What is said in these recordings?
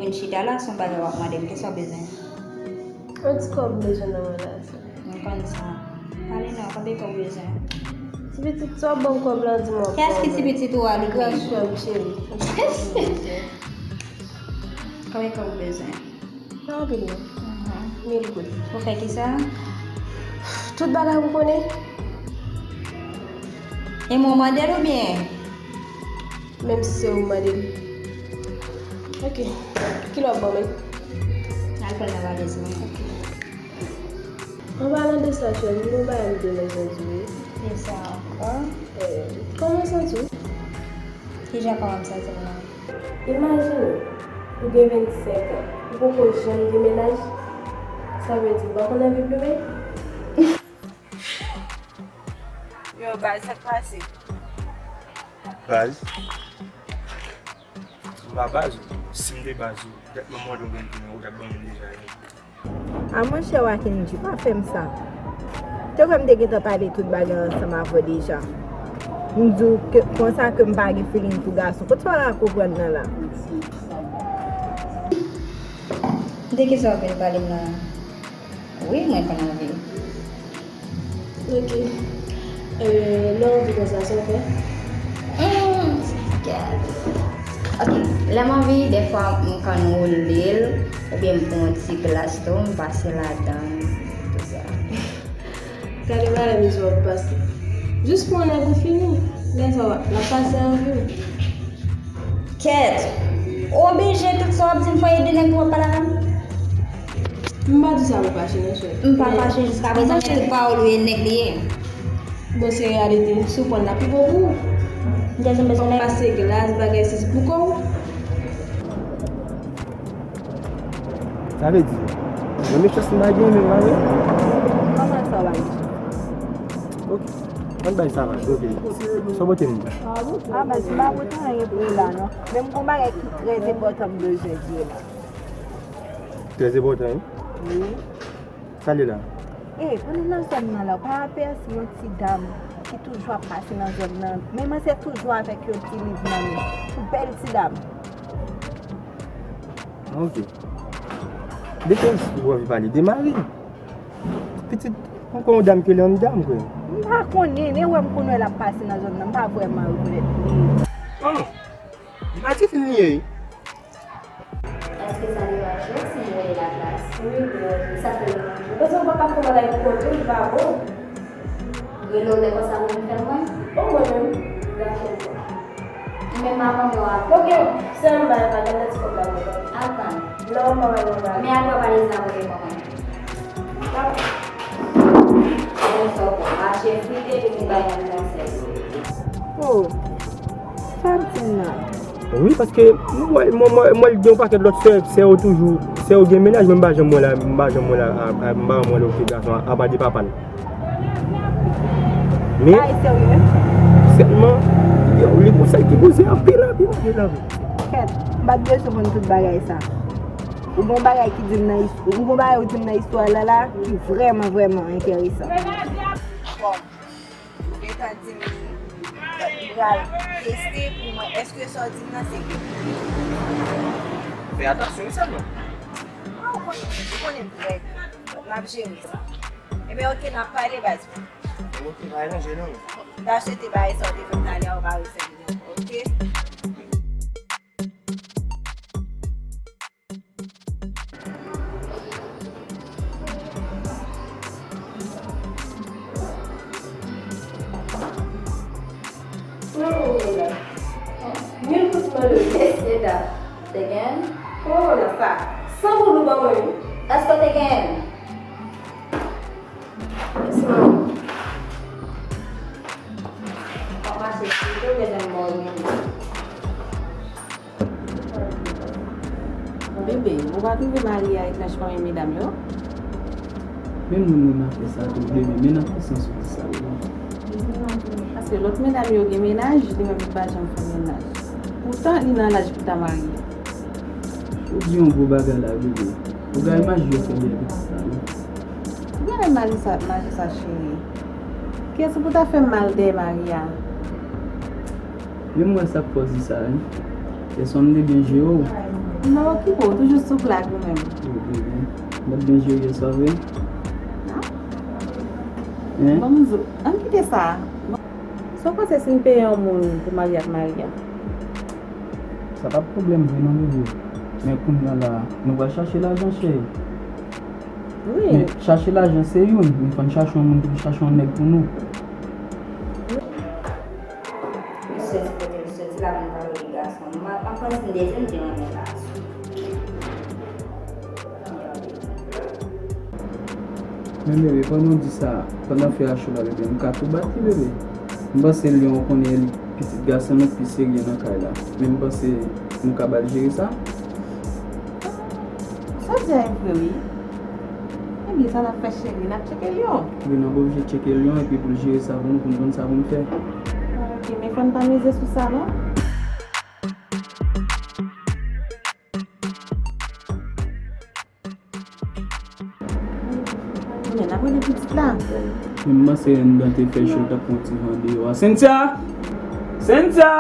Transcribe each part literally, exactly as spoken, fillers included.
Vin chita la, se yon bagay w ap mande m, kisa w bezwen? Yon ti kòb m bezwen nan men la. M konn sa. Pale non, konbyen kòb w bezwen? Ti pitit, sa w ban m kòb la, di m w ap ban mwen. Kiyès ki ti pitit ou a, Loubri? Gras fè m cheri. Konbyen kòb w bezwen? Pa anpil non. Mhm. Mil goud. Pou fè kisa? Tout bagay ou konnen. E mwen mande l oubyen? Menm si se ou mande l. Ok. Kilè w ap ban mwen? Al pran nan valiz mwen. Ok. An palan de sa, cheri, m gon bagay m te bezwen di w wi. Kisa ankò? Eh, kòman w santi w? Kijan kòman m santi m nan? Imajine, ou gen vennsenk an, ou poko janm gen mennaj. Sa vle di ou pa konn anvi plimen? Yo, baz, sa k pase? Baz? M pa baz ou. Si m te baz ou, poutèt mwen mande w vin plimen, ou t ap ban m li deja. A monchè Wakendy, pa fè m sa. Te kwè m te gentan pale tout bagay ansanm avè w deja. M di w ke, konsa ke m pa gen feeling pou gason. Kot sa w al konprann nan la? De kisa w vin pale m nan? Wi, mwen konn anvi. Ok. Euh, lè w anvi konsa, sa w fè? Hmm, gad. Ok, lè m anvi, dèfwa m konn woule l, oubyen m pran yon ti glas tou, m pase ladan l, tout sa. Gade bagay misye w ap pase. Jis pou yon nèg ou fini. Lè sa w ap, l ap pase anvi w. Kèt! Ou oblije tout sa w ap di m fò e de nèg pou w ap pale avè m? M pa di sa pou fache non, cheri. M pa fache jiskaprezan, men tout pawòl ou e nèg li ye. Bon, se reyalite, si w pran l la pi bon pou ou. M te janm bezwen nèg. Pase glas, bagay sesi pou kò w. Sa vle di, yon mechanste m pa gen menm, pa vre? Kòman sa w pa gen chans? Ok. Ann bay sa mache, ok. Sa w pote m? A, baz, m pa pote anyen pou ou la, non. Men m gon bagay ki trè enpòtan m bezwen di w la. Trè enpòtan, wi? Wi. Sa l ye la? E, konnen nan zòn nan la, w pa apèsi yon ti dam ki toujou ap pase nan zòn nan. Men manzè toujou avèk yon ti liv nan men. Yon bèl ti dam. Ok. De kiyès ou anvi pale? De Mari? Pitit, m kwè yon dam ke li anndan, m kwè. M pa konnen, men wè m konn wè l ap pase nan zòn nan, m pa vrèman rekonèt li. Oh! Mari fin li ye. Èske sa deranj ou si m rele l a glas? Wi, li deranj mwen. Sa fè l deranj ou? Paske ou pa ka fè bagay pou kont ou, li pa bon. Rele w lè konsa pou vin fè l mwen? O mwen menm, la fè l mwen. Ou menm maman w ap. Ok, sè m bay pa gade ti kòb la mwen. Atann. Non, m pa bay mwen bagay. Men apre w pale sa, ou te ban mwen. Dakò. Bon, sa w konn mache frite pou nou bay yon konsèy. Oh, sa m di m nan. Wi, paske mwen, mwen, mwen, mwen gen yon pakèt lòt sè, sè yo toujou, sè yo gen mennaj, men m pa janm wè la, m pa janm wè la, a, a, m pa janm wè lòt gason, apa de papa l. Men, bagay serye? Sèlman, yo, li gon sèl ki poze anpil, anpil, anpil, anpil. Kèt, m pa t bezwen konn tout bagay sa. Ou gon bagay ki di m nan ist-, ou gon bagay ou di m nan istwa la la ki vrèman, vrèman enteresan. Bon, ou gentan di m pral teste pou mwen. Èske sa w di m nan se ke? Fè atansyon wi sèlman. Ah, ou konnen, ou konnen m trè byen. M ap jere sa. Ebyen, oke, n ap pale, baz. Ok, pa ranje non. M ta swete bagay sa w te fè m talè a, ou pa refè l ankò, oke? Mil kout mwen le mesye dam. Te gen? Kòman w nan sa? San goud ou ban mwen wi. Èske w te gen? Mèsi manmi. W ap mache sou tou bezwen mò wi. Bebe, ou pa twouve Maria etranj pami medam yo? Menm mwen m remake sa tou, bebe, men nan ki sans ou di sa wi? Paske lòt medam yo gen mennaj, li menm li pa janm fè mennaj. Poutan li nan laj pou ta marye. Ou di yon gwo bagay la, bebe. Ou gade imaj yo fè bèl pitit la wi. Ou gade Marisa, Marisa cheri. Kiyès ki pou ta fè m mal dèyè Maria? Men m wè sa k fè w di sa wi. Kèsyon m te byen jwe w. M nan okipe w, toujou sou plag ou menm. Wi, wi, wi. M ap byen jere sa vre. Hein? Bon, m di w, ann kite sa. Sa w panse si m peye yon moun pou marye ak Maria? Sa pa pwoblèm vre non, bebe. Men kounye a la, nou pral chache lajan, cheri. Wi. Men chache lajan se youn, men fò n chache yon moun pou chache yon nèg pou nou. Li soti kote l soti la, vin pale de gason. Mwen, mwen panse m deja m te renmen gason. Men bebe, pandan w di sa, pandan fè a cho la, bebe, m ka tou bat li, bebe. M panse Lyon konnen li pitit gason nou pi serye nan kay la. Men m panse nou ka ba l jere sa. Sa w di a e vre, wi. Ebyen, sa n ap fè, cheri? N ap tcheke Lyon. Wi, n ap oblije tcheke Lyon epi pou l jere sa pou nou, pou n konn sa pou n fè. Ok, men fò n pa mize sou sa, non. Kounye a, n ap rele pitit la. Men m panse anndan te fè cho, l t ap pran ti van deyò a. Cynthia! Cynthia!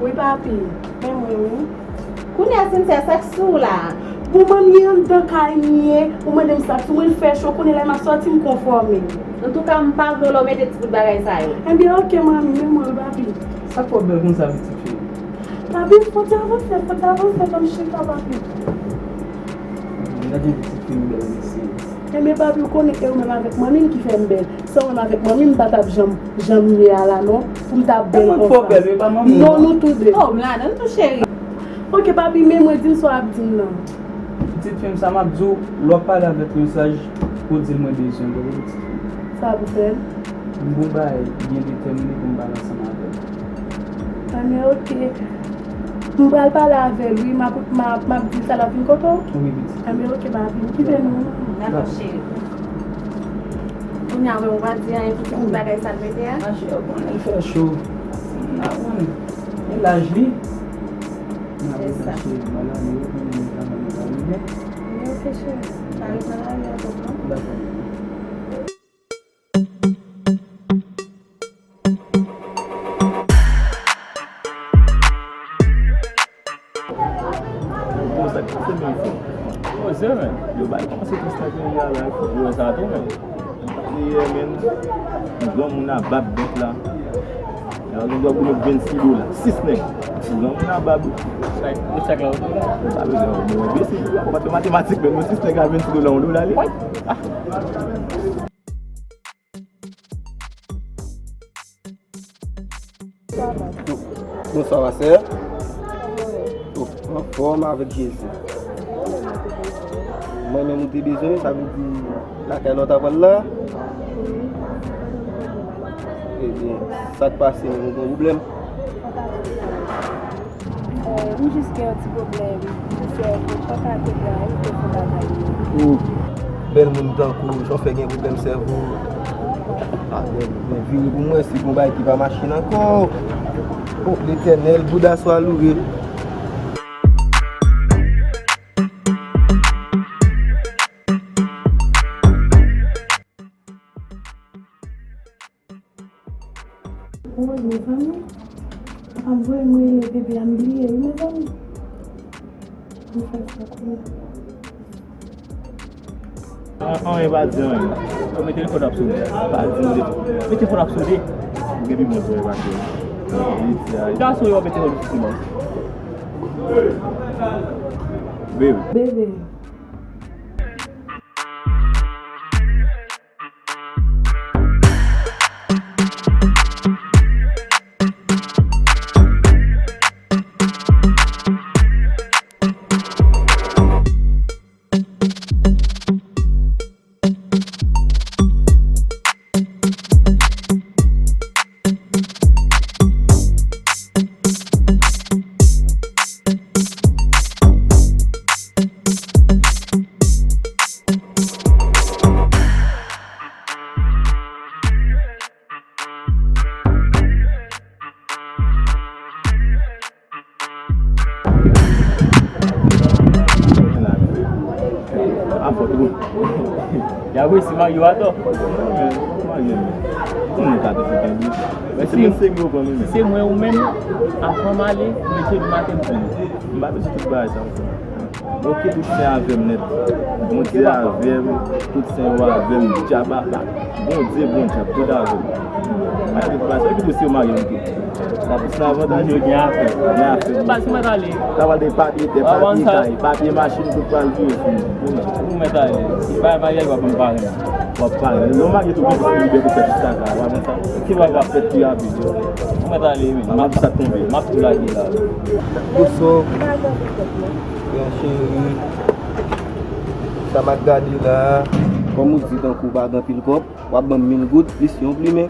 Wi, papi. Men mwen, wi. Kounye a, Cynthia, sa k sou w la? Bon, manmi, anndan kay m ye. Ou mande m sa k sou mwen, l fè cho. Kounye a, lè m ap sòti, m konfòme. Antouka, m pa vle w la w mete ti bout bagay sa yo. Ebyen, ok, manmi, men mwen, wi, papi. Sa k fè w bèl konsa, pitit fi? Papi, fò w te avanse, fò w te avanse, fò m chita, papi. Gade yon pitit fi m bèl, mesye. Enben, papi, ou konnen e ou menm avèk manmi m ki fè m bèl. San ou menm avèk manmi m, m pa t ap janm, jan m ye a la, non. Pou m ta bèl konsa. Mwen fò bèl, men pa manmi m, non, non. Nou tou de. Oh, m ladan l tou, cheri. Ok, papi, men mwen, di m sa w ap di m nan. Pitit fi m, sa m ap di w, lè w ap pale avèk Lyon, saj pou w di l mwen bezwen l, tande, pitit fi m. Sa pou fè l? M gon bagay byen detèmine pou m pale ansanm avè l. Anben, ok. M pral pale avè l, wi. M ap, m ap, m ap di l sa l ap vin kote w. Wi, pitit. Anben, ok, papi. M kite nou. Dakò, cheri. Kounye a, ou pa di anyen pou ti bout bagay sa l mete a? A, cheri, ou konnen l fè cho. N a konnen. E laj li. N a konnen, cheri. Maladi yo konnen li travay nan lari, byen. Anben, ok, cheri. Pa ret nan lari a twòp, non. Dakò. Bon, sa k pase menm frè? Poze, men. Yo bay kòmanse tris nan peyi a la, fòk yo wè sa tou, men. Yè, men. Yon granmoun a bab bèt la. Yon granmoun ap boule vennsis dola. Sis nèg. Yon granmoun a bab. Chak, chak la, ok. Sa vle di, yon bon enbesil, tou, ou pa t fè matematik, men yon sis nèg a vennsis dola, yon dola, li. Ah. Bonswa, ma sè. Oh, anfòm avèk Jezi. Mwen menm ou te bezwen, sa vle di lakay la w ta pral la? Ebyen, sa k pase menm, ou gen pwoblèm? Eh, m jis gen yon ti pwoblèm pou sèvo, m pa ka te la, ou te fè bagay yo. Ou, bèl moun tankou w, jan w fè gen pwoblèm sèvo? Ah, bèl, bèl, vire pou mwen, si gon bagay ki pa mache nan kò w. Oh, Letènèl, bouda swa louwe. Woy, mezanmi. Ap voye m rele bebe a, m bliye wi, mezanmi. M fè sa kounye a. An, anyen pa di anyen. Ou mete telefòn ap sone. Pa di m telefòn. Mete telefòn ap sone. Ou gen pi bon zòrèy pase m. Gason yo mete telefòn sou silans. Bebe. Bebe. A fòt ou. Y ap resi marye w atò. Kòman nou ka toujou kenbe? Men se mwen, se mwen ou pran, men. Se mwen ou menm, avan m ale, m mete l maten m pran. M Pa bezwen tout bagay sa ankò. Ok, tout sen avè m nèt. Bondye avè m, tout sen yo avè m, dyab avè m. Bondye, bon dyab, tout avè m. Mwen gen tout bagay sa, epi tou si yo marye m tou. Sa plis nan avantaj yo gen afè. Gen afè. Baz, mwen ale. Sa pral de papye tè, papye kay, papye machin, tout pral vire sou nou. Ou mèt ale. Si bagay maryaj w ap ban m pare. W ap pare. Lè w marye tou gen posibilite pou fè tout sa ka. W ap sa. Ki bagay ap fèt pi rapid yo. Ou mèt ale, men. M ap sa tonbe. M ap tou lage la. Bonsoir. Gran cheri. Sa m ap gade la. Kòm ou di tankou w pa gen anpil kòb, w ap ban m mil goud plis yon plimen.